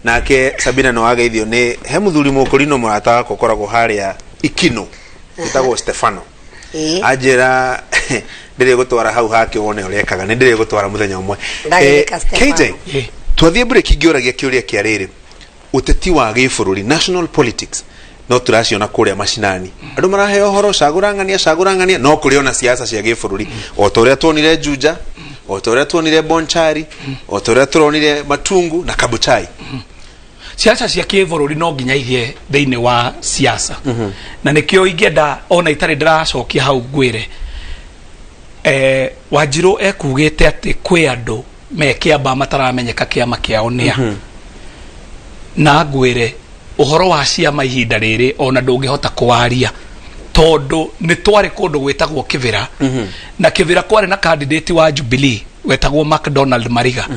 Nake Sabina nĩ wageithio nĩ he mũthuri mũkũrino mũrata wakwa ũkoragwo harĩa Ikino wĩtagwo Stefano. Anjĩra ndĩrĩ gũtwara hau hake wone ũrĩa ekaga, nĩ ndĩrĩ gũtwara mũthenya ũmwe. Ndagĩrĩka Stefano. KJ, twathiĩ break ngĩũragia kĩũria kĩa rĩrĩ, ũteti wa gĩbũrũri, national politics, no tũraciona kũrĩa macinani, andũ maraheo ũhoro cagũra ng'ania, cagũra ng'ania, no kũrĩ ona siasa cia gĩbũrũri, o ta ũrĩa tuonire Juja, o ta ũrĩa tuonire Bonchari, o ta ũrĩa tũronire Matungu na Kabuchai. Siasa cia kĩbũrũri no nginya igĩe thĩinĩ wa siasa, na nĩkĩo ingĩenda ona itarĩ ndĩracokia hau ngwĩre, Wanjirũ ekugĩte atĩ kwĩ andũ me Kĩamba mataramenyeka kĩama kĩao nĩa, na ngwĩre ũhoro wa ciama ihinda rĩrĩ ona ndũngĩhota kũwaria, tondũ nĩ twarĩ kũndũ gwĩtagwo Kĩbĩra, na Kĩbĩra kwarĩ na candidate wa Jubilee wetagwo McDonald Mariga.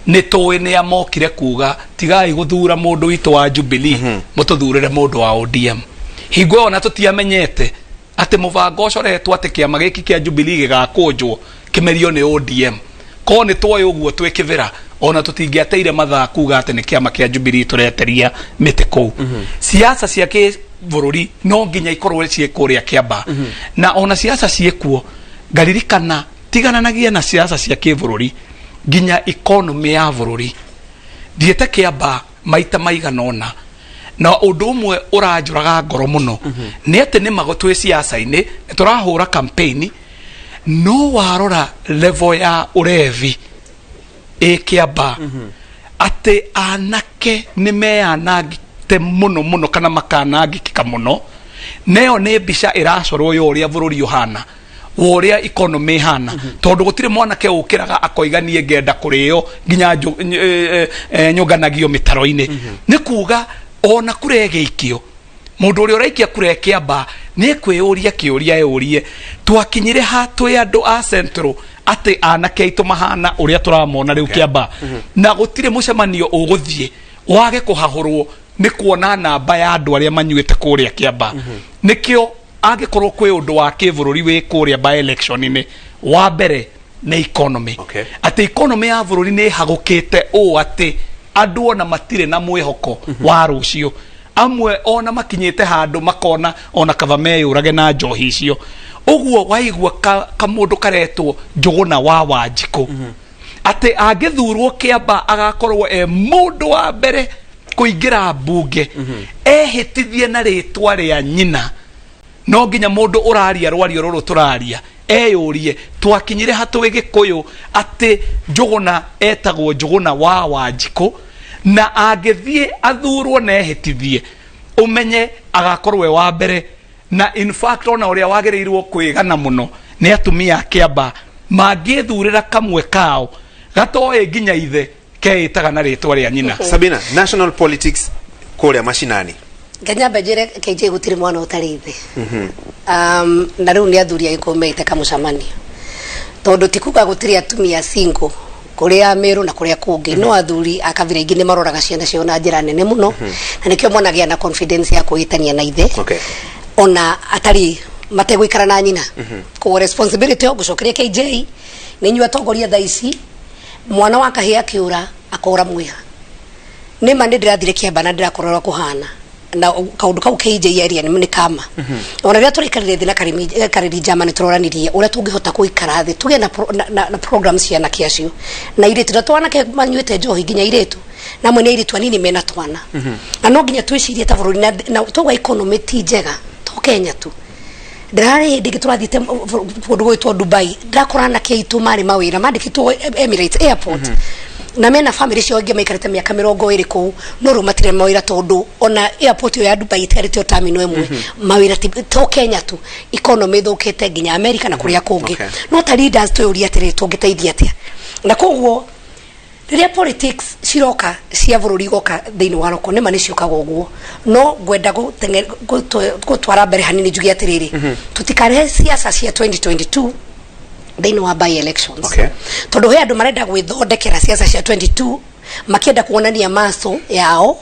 Nĩ tũĩ nĩ amokire kuga, "Tigai gũthura mũndũ witũ wa Jubilee, mũtũthurĩre mũndũ wa ODM." Hingo ĩyo na tũtiamenyete atĩ mũbango ũcoretwo atĩ kĩama gĩkĩ kĩa Jubilee gĩgakũnjwo kĩmerio nĩ ODM. Korwo nĩ twoĩ ũguo twĩ Kĩbĩra, ona tũtingĩateire mathaa kuga atĩ nĩ kĩama kĩa Jubilee tũreteria mĩtĩ kũu. Siasa cia kĩbũrũri no nginya ikorwo ciĩ kũrĩa Kĩamba, na ona siasa ciĩkuo ngaririkana tigananagia na siasa cia kĩbũrũri nginya economy ya bũrũri. Thiĩte Kĩamba maita maigana ũna, na ũndũ ũmwe ũranjũraga ngoro mũno nĩ atĩ nĩ mago twĩ siasa-inĩ, nĩ tũrahũra campaign, no warora level ya ũrevi ĩ Kĩamba, atĩ anake nĩ meyanangĩte mũno mũno kana makanangĩkĩka mũno. Neyo nĩ mbica ĩracorwo ya ũrĩa bũrũri ũhana, wa ũrĩa economy ĩhana, tondũ gũtirĩ mwanake ũkĩraga akoiga, "Niĩ ngenda kũrĩo nginya nyũnganagio mĩtaro-inĩ." Nĩ kuga ona kura ĩgĩikio, mũndũ ũrĩa ũraikia kura ĩkĩamba nĩ ekwĩyũria kĩũria, eyũrie, twakinyire ha twĩ andũ a Central atĩ anake aitũ mahana ũrĩa tũramona rĩu Kĩamba? Na gũtirĩ mũcemanio ũgũthiĩ wage kũhahũrwo nĩ kuona namba ya andũ arĩa manyuĩte kũrĩa Kĩamba. Nĩkĩo angĩkorwo kwĩ ũndũ wa kĩbũrũri wĩ kũrĩa by election-inĩ, wa mbere nĩ economy, atĩ economy ya bũrũri nĩ ĩhagũkĩte ũũ atĩ andũ ona matirĩ na mwĩhoko wa rũciũ. Amwe ona makinyĩte handũ makona ona kaba meyũrage na njohi icio. Ũguo waigua kamũndũ karetwo Njũgũna wa Wanjikũ, atĩ angĩthurwo Kĩamba agakorwo e mũndũ wa mbere kũingĩra mbunge ehĩtithie na rĩtwa rĩa nyina, no nginya mũndũ ũraria rwario rũrũ tũraria eyũrie, twakinyire hatwĩ Gĩkũyũ atĩ Njũgũna etagwo Njũgũna wa Wanjikũ, na angĩthiĩ athurwo na ehĩtithie, ũmenye agakorwo e wa mbere? Na in fact ona ũrĩa wagĩrĩirwo kwĩgana mũno nĩ atumia a Kĩamba mangĩthurĩra kamwe kao gatoĩ nginya ithe keĩtaga na rĩtwa rĩa nyina. Sabina, national politics kũrĩa macinani. Nganyamba njĩre KJ, gũtirĩ mwana ũtarĩ ithe. Na rĩu nĩ athuri agĩkũyũ meite kamũcemanio, tondũ ti kuga gũtirĩ atumia single kũrĩa Meru na kũrĩa kũngĩ, no athuri a kabira ingĩ nĩ maroraga ciana ciao na njĩra nene mũno, na nĩkĩo monagĩa na confidence ya kwĩtania na ithe ona atarĩ mategũikara na nyina. Koguo responsibility ĩyo ngũcokeria KJ nĩ inyuĩ atongoria thaa ici. Mwana wa kahĩĩ akĩũra akora mwĩha nĩ ma nĩ ndĩrathire Kĩamba na ndĩrakora ũrĩa kũhana na kaũndũ kau KJ area nĩ kama ona rĩrĩa tũraikarire thĩ na Karĩri Njama, nĩ tũroranirie ũrĩa tũngĩhota gũikara thĩ tũgĩe na program cia anake acio na airĩtu, na twanake manyuĩte njohi nginya airĩtu, na amwe nĩ airĩtu anini mena twana, na no nginya twĩcirie ta bũrũri na tauga economy ti njega to Kenya tu. Ndĩrarĩ hĩndĩ ĩngĩ tũrathiĩte kũndũ gwĩtwo Dubai, ndĩrakora anake aitũ marĩ mawĩra mandĩkĩtwo Emirates Airport na mena family ciao, ingĩ maikarĩte mĩaka 20 kũu, no rĩu matirĩ na mawĩra, tondũ ona airport ĩyo ya Dubai ĩtigarĩte o terminal ĩmwe. Mawĩra ti to Kenya tu, economy ĩthũkĩte nginya America na kũrĩa kũngĩ. No ta leaders twĩyũrie atĩrĩrĩ, tũngĩteithia atĩa? Na koguo rĩrĩa politics ciroka cia bũrũri igoka thĩinĩ wa roko, nĩma nĩ ciũkaga ũguo, no ngwenda gũtwara mbere hanini njuge atĩrĩrĩ, tũtikarehe siasa cia 2022 thĩinĩ wa by elections, tondũ he andũ marenda gwĩthondekera siasa cia 22, makĩenda kuonania maso yao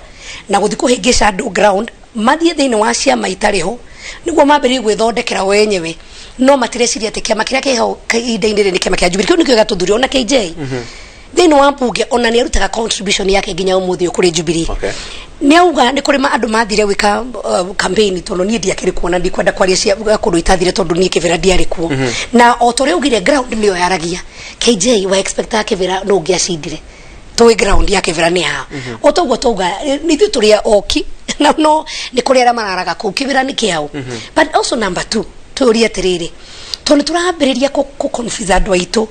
na gũthiĩ kũhĩngĩca andũ ground, mathiĩ thĩinĩ wa ciama itarĩ ho nĩguo mambĩrĩrie gwĩthondekera wenyewe, no matireciria atĩ kĩama kĩrĩa kĩho ihinda-inĩ rĩrĩ nĩ kĩama kĩa Jubilee. Kĩu nĩkĩo gĩatũthuria ona KJ. Thĩinĩ wa mbunge ona nĩ arutaga contribution yake nginya ũmũthĩ ũyũ kũrĩ Jubilee. Nĩ auga nĩ kũrĩ andũ mathire gwĩka campaign, tondũ niĩ ndiakĩrĩ kuo na ndikwenda kwaria cia kũndũ itathire, tondũ niĩ Kĩbĩra ndiarĩ kuo. Na o ta ũrĩa augire, ground nĩyo yaragia. KJ wa expectaga Kĩbĩra no ũngĩacindire, tũĩ ground ya Kĩbĩra nĩ haha. O toguo tauga, ithuĩ tũrĩ oki na no nĩ kũrĩ arĩa mararaga kũu, Kĩbĩra nĩ kĩao. But also number two, tũyũrie atĩrĩrĩ, tondũ nĩ tũrambĩrĩria kũ confuse andũ aitũ,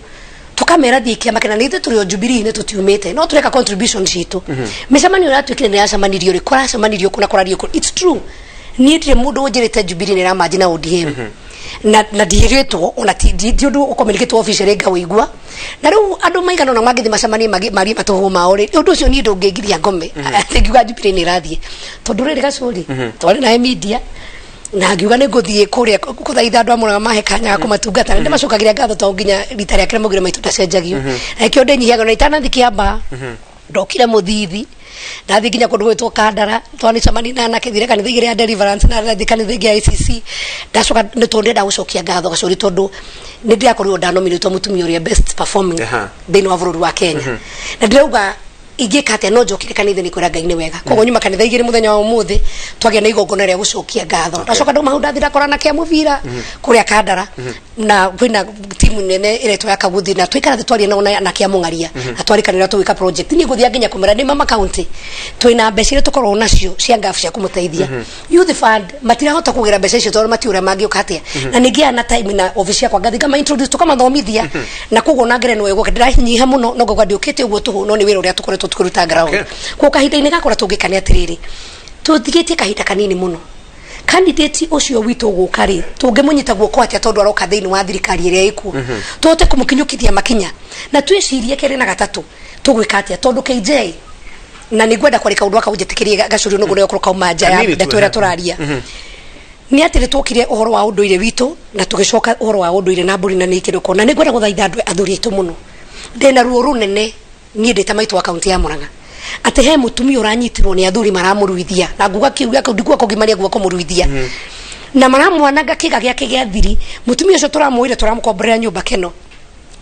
tukamera thiĩ kĩama kĩna, nĩ ithuĩ tũrĩ o Jubilee-inĩ, tũtiumĩte, no tũreka contribution citũ. Mĩcemanio ĩratuĩkire nĩ yacemanirio rĩ, kũracemanirio kũ na kũrario kũ. It's true, niĩ ndirĩ mũndũ ũnjĩrĩte Jubilee nĩ ĩramanji na ODM, na ndiĩrĩtwo ona ti ũndũ ũcommunicate officially ngawĩigua. Na rĩu andũ maigana ũna mangĩthiĩ macemanie marie matũhũ mao rĩ, ũndũ ũcio niĩ ndũngĩngiria ngome atĩ ngiuga Jubilee nĩ ĩrathiĩ, tondũ rĩrĩ gacũri twarĩ naye media na ngiuga nĩ ngũthiĩ kũrĩa kũthaitha andũ a Mũrang'a mahe kanya ga kũmatungata, na ndĩmacokagĩria ngatho tondũ nginya rita rĩa kerĩ maugire maitũ ndacenjagio, na nĩkĩo ndĩnyihiaga. Na itanathiĩ Kĩambaa, ndokire Mũthithi, ndathiĩ nginya kũndũ gwĩtwo Kandara, twanicemania na anake, thire kanitha igĩrĩ ya Deliverance na ndathiĩ kanitha ĩngĩ ya ICC. Ndacoka nĩ tondũ ndĩrenda gũcokia ngatho gacũri, tondũ nĩ ndĩrakorirwo ndanominĩtwo mũtumia ũrĩa best performing thĩinĩ wa bũrũri wa Kenya, na ndĩrauga ingĩka atĩa no njokire kanitha nĩ kwĩra Ngai nĩ wega. Koguo nyuma kanitha igĩrĩ mũthenya wa ũmũthĩ, twagĩa na igongona rĩa gũcokia ngatho. Ndacoka ndauma hau, ndathi ndakora na kĩa mũbira kũrĩa Kandara, na kwĩna timu nene ĩretwo ya Kaguthi, na twaikara thĩ twaria nao na kĩa Mũng'aria na twarĩkanĩra tũgĩka project. Niĩ ngũthiĩ nginya kũmera nĩ mama county, twĩna mbeca iria tũkoragwo nacio cia ngabu cia kũmũteithia. Youth Fund matirahota kũgĩra mbeca icio tondũ matiũĩ ũrĩa mangĩũka atĩa, na ningĩ na time na office yakwa ngathi ngama introduce, tũkamathomithia. Na koguo na ngerenwa ĩgũka ndĩrahinyiha mũno, no ngauga ndiũkĩte ũguo tũhũ, no nĩ wĩra ũrĩa tũkoretwo tũkĩruta ground. Koguo kahinda-inĩ gakwa ũrĩa tũngĩka nĩ atĩrĩrĩ, tũtigĩtie kahinda kanini mũno. Candidate ũcio witũ ũgũka rĩ, tũngĩmũnyita guoko atĩa, tondũ aroka thĩinĩ wa thirikari ĩrĩa ĩkuo, tũhote kũmũkinyũkithia makinya, na twĩcirie kerĩ na gatatũ tũgwĩka atĩa, tondũ KJ na nĩ ngwenda kwarĩka ũndũ gaka ũnjĩtĩkĩrie gacũrio nũguo nĩgũkorwo kauma nja ya Kanini tu, ndeto ĩrĩa tũraria. Nĩ atĩ nĩ twokire ũhoro wa ũndũire witũ na tũgĩcoka ũhoro wa ũndũire na mbũri na nĩ kĩrĩko, na nĩ ngwenda gũthaitha andũ athuri aitũ mũno. Ndĩna ruo rũnene niĩ ndĩ ta maitũ wa kaunti ya Murang'a atĩ he mũtumia ũranyitirwo nĩ athuri maramũruithia, na nguga kiu gĩake ndikuga kũgimaria, nguga kũmũruithia, na maramwananga kĩga gĩake gĩa thiri. Mũtumia ũcio tũramũire, tũramũkomborera nyũmba keno,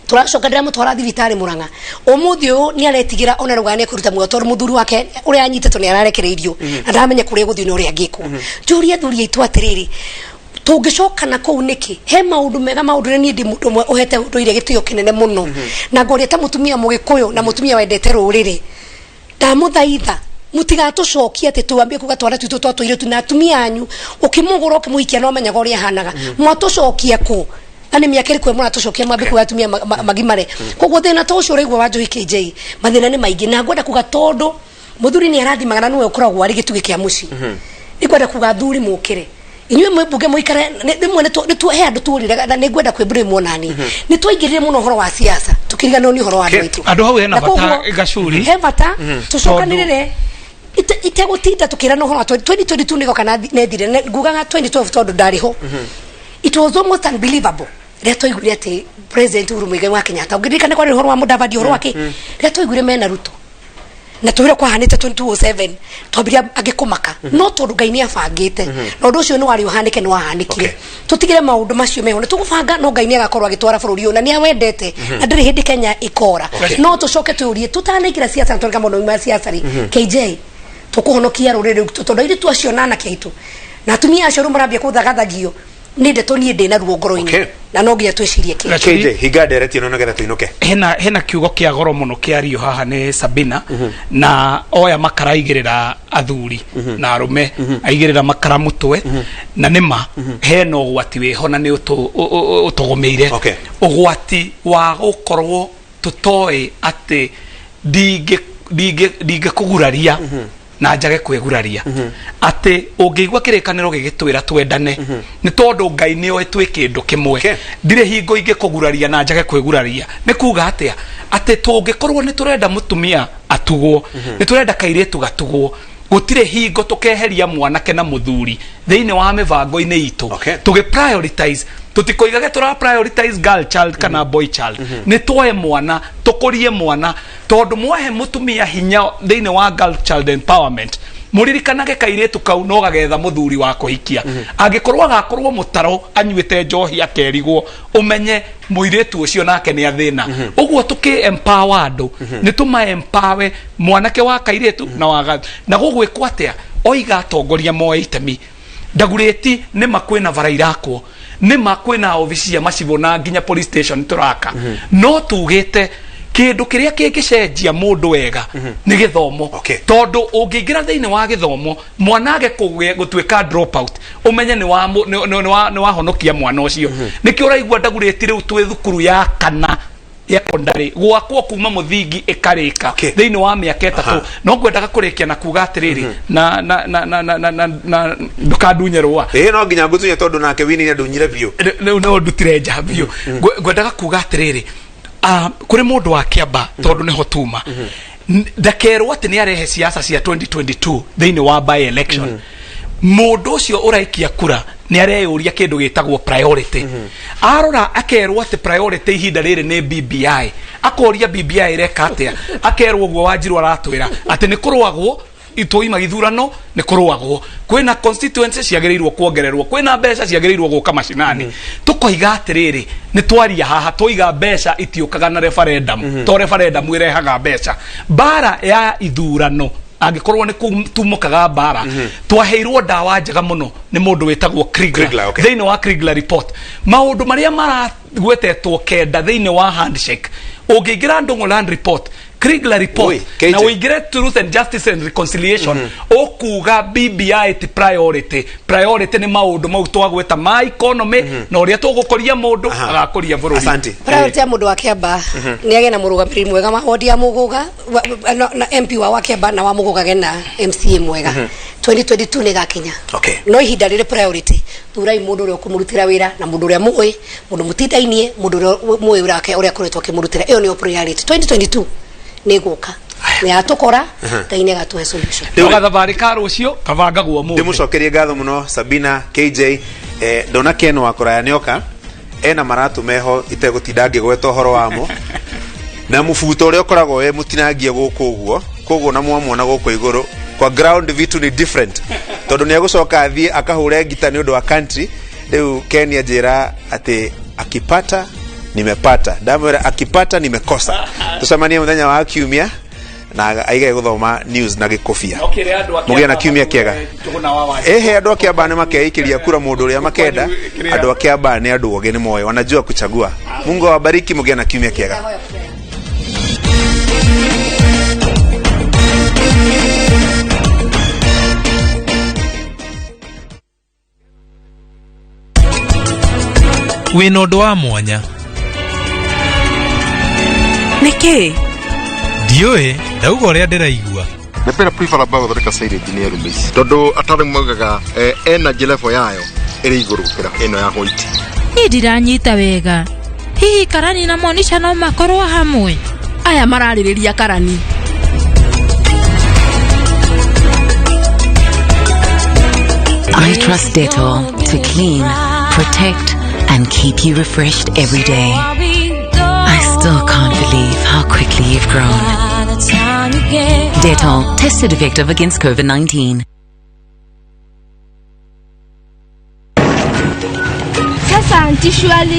tũracoka ndĩramũtwara thibitarĩ Murang'a. Ũmũthĩ ũyũ nĩ aretigĩra ona rauga nĩ ekũruta muoyo, tondũ mũthuri wake ũrĩa anyitĩtwo nĩ ararekereirio na ndaramenya kũrĩa egũthiĩ na ũrĩa angĩkwo. Njũrie athuri aitũ atĩrĩrĩ, tũngĩcoka na kũu nĩkĩ? He maũndũ mega maũndũ na niĩ ndĩ mũndũ ũmwe ũhete ũndũire gĩtĩo kĩnene mũno, na ngoria ta mũtumia mũgĩkũyũ na mũtumia wendete rũrĩrĩ, ndamũthaitha mũtigatũcokie atĩ twambie kuga twana twitũ twa tũirĩtu na atumia anyu ũkĩmũgũra ũkĩmũhikia no amenyaga ũrĩa ahanaga. Mwatũcokia kũ? Na nĩ mĩaka ĩrĩkũ mũratũcokia mwambie kuga atumia magimare? Koguo thĩna ta ũcio ũraigua wa Njohi KJ, mathĩna nĩ maingĩ, na ngwenda kuga tondũ mũthuri nĩ arathimaga na nĩwe ũkoragwo arĩ gĩtugĩ kĩa mũciĩ, nĩ ngwenda kuga athuri mũkĩre inyuĩ mwĩ mbunge mũikare rĩmwe he andũ tuorire, na nĩ ngwenda kwĩmbũrĩ muonani nĩ twaingĩrire mũno ũhoro wa siasa tũkĩriganĩrwo nĩ ũhoro wa andũ aitũ. Andũ hau hena Na bata, koguo, Gacuri. He bata tũcokanĩrĩre itegũtinda tũkĩrana ũhoro wa 2022 nĩgoka na nethire. Ngugaga 2012 tondũ ndarĩ ho. It was almost unbelievable rĩrĩa twaiguire atĩ President Uhuru Muigai wa Kenyatta, ũngĩririkana kwarĩ ũhoro wa Mudavadi, ũhoro wake, rĩrĩa twaiguire mena Ruto na twĩre kwahanĩte 2007, twambirie angĩ kũmaka, no tondũ Ngai nĩ abangĩte na ũndũ ũcio nĩ warĩ ũhanĩke, nĩ wahanĩkire. Tũtigĩre maũndũ macio meho nĩ tũgũbanga, no Ngai nĩ agakorwo agĩtwara bũrũri ũyũ na nĩ awendete na ndĩrĩ hĩndĩ Kenya ĩkora. No tũcoke twĩũrie tũtanaingĩra siasa na twarĩka maũndũ ma siasa rĩ, KJ, tũkũhonokia rũrĩrĩ rũu, tondũ airĩtu acio na anake aitũ na atumia acio rĩu marambia kũthagathagio nĩ ndeto niĩ ndĩ na ruo ngoro-inĩ, na no nginya twĩcirie kĩ. KJ, hinga ndereti ĩno nĩgetha tũinũke. Hena kiugo kĩa goro mũno kĩario haha nĩ Sabina, na oya makara aigĩrĩra athuri na arũme, aigĩrĩra makara mũtwe, na nĩma hena ũgwati wĩho na nĩ ũtũgũmĩire, ũgwati wa gũkorwo tũtoĩ atĩ ndingĩkũguraria na njage kwĩguraria, atĩ ũngĩigua kĩrĩkanĩro gĩgĩtwĩra twendane nĩ tondũ Ngai nĩ oĩ twĩ kĩndũ kĩmwe. Ndirĩ hingo ingĩkũguraria na njage kwĩguraria. Nĩ kuga atĩa? Atĩ tũngĩkorwo nĩ tũrenda mũtumia atugwo, nĩ tũrenda kairĩtu gatugwo, gũtirĩ hingo tũkeheria mwanake na mũthuri thĩinĩ wa mĩbango-inĩ itũ. Tũgĩ prioritize, tũtikoigage tũra prioritize girl child kana boy child. Nĩ tuoe mwana, tũkũrie mwana, tondũ mwahe mũtumia hinya thĩinĩ wa girl child empowerment, Mũririkanage kairĩtu kau no gagetha mũthuri wa kũhikia. Angĩkorwo agakorwo mũtaro anyuĩte njohi akerigwo, ũmenye mũirĩtu ũcio nake nĩ athĩna. Ũguo tũkĩ empower andũ, nĩ tũma empower mwanake wa kairĩtu na wa na gũgwĩkwo atĩa oiga atongoria moe itemi. Ndagurĩti nĩma kwĩna bara irakwo, nĩma kwĩna obici cia macibũ na nginya police station tũraka, no tugĩte kĩndũ kĩrĩa kĩngĩcenjia mũndũ wega nĩ gĩthomo. Tondũ ũngĩingĩra thĩinĩ wa gĩthomo, mwana age gũtuĩka drop out, ũmenye nĩ wahonokia mwana ũcio. Nĩkĩo ũraigua ndagurĩti rĩu twĩ thukuru ya kana ya secondary gwakwo kuma mũthingi ĩkarĩka thĩinĩ wa mĩaka 3. No ngwendaga kũrĩkia na kuga atĩrĩrĩ, na na na na na na na na ndũkandunye rũa. Ĩĩ, no nginya ngũtunye tondũ nake wini nĩ andunyire biũ. Rĩu no ndutire nja biũ. Ngwendaga kuga atĩrĩrĩ, kũrĩ mũndũ wa Kĩamba, tondũ nĩho tuma, ndakerwo atĩ nĩ arehe siasa cia 2022 thĩinĩ wa by election. Mũndũ ũcio ũraikia kura nĩ areyũria kĩndũ gĩtagwo priority. Arora akerwo atĩ priority ihinda rĩrĩ nĩ BBI, akoria BBI ĩreka atĩa? Akerwo ũguo Wanjiru aratwĩra atĩ nĩ kũrũagwo itũima gĩthurano, nĩ kũrũagwo, kwĩna constituency ciagĩrĩirwo kuongererwo, kwĩna mbeca ciagĩrĩirwo gũka macinani. Tũkoiga atĩrĩrĩ, nĩ twaria haha twoiga mbeca itiũkaga na referendum, to referendum ĩrehaga mbeca. Mbara ya ithurano angĩkorwo nĩ tumũkaga mbara, twaheirwo ndawa njega mũno nĩ mũndũ wĩtagwo Kriegler. Kriegler, okay. Thĩinĩ wa Kriegler report, maũndũ marĩa maragwetetwo kenda thĩinĩ wa handshake, ũngĩingĩra Ndung'u Land report, Kriegler report, Oi, KJ. na ũingĩre Truth and Justice and Reconciliation, ũkuga BBI ti priority. Priority nĩ maũndũ mau twagweta ma economy na ũrĩa tũgũkũria mũndũ agakũria bũrũri. Asante. Priority ya mũndũ wa Kĩamba nĩ agĩe na mũrũgamĩrĩri mwega wa wodi ya Mũgũga na MP wa Kĩamba na wa Mũgũga agĩe na MCA mwega. 2022 nĩ gakinya. No ihinda rĩrĩ priority, thurai mũndũ ũrĩa ũkũmũrutĩra wĩra na mũndũ ũrĩa mũĩ, mũndũ mũtindainie, mũndũ ũrĩa mũĩ wĩra wake ũrĩa akoretwo akĩmũrutĩra. Ĩyo nĩyo priority. 2022 nĩ gũka, nĩ yatũkora, Ngai nĩ agatũhe solution. No gathabarĩ ka rũciũ kabangagwo ũmũthĩ. Ndĩmũcokerie ngatho mũno Sabina, KJ. Ndona Ken wa kũraya nĩoka ena maratũ meho itegũtinda ngĩgweta ũhoro wamo na mũbuto ũrĩa ũkoragwo wĩ mũtinangie gũkũ ũguo, koguo na mwamwona gũkũ igũrũ kwa ground vitu ni different, tondũ nĩ egũcoka athiĩ akahũre ngita nĩ ũndũ wa country. Rĩu Ken anjĩra atĩ akipata nimepata, ndamwĩra akipata nimekosa. Tũcemanie mũthenya wa kiumia na aige gũthoma news na gĩkũbia. Okĩre andũ a Mũgĩe na Kĩamba kiumia kĩega. Njũgũna wa Wanjiru. Ehe, andũ a Kĩamba nĩ makeikiria kura mũndũ ũrĩa makenda. Andũ a Kĩamba nĩ andũ ogĩ, nĩ moĩ, wanajua kuchagua. Mungu awabariki, mũgĩe na kiumia kĩega. Wĩna ũndũ wa mwanya. Nĩkĩ? Ndiũĩ, ndauga ũrĩa ndĩraigua. Napenda prefer ambao gũthondeka silage nĩ arũme ici, tondũ ataaramu maugaga energy level yayo ĩrĩ igũrũ gũkĩra ĩno ya white. Niĩ ndiranyita wega, hihi Karani na Monisha no makorwo hamwe? Aya mararĩrĩria Karani. I trust Dettol to clean, protect, and keep you refreshed every day. I still can't believe how quickly you've grown. Dettol, tested effective against COVID-19. Sasa auntie, surely.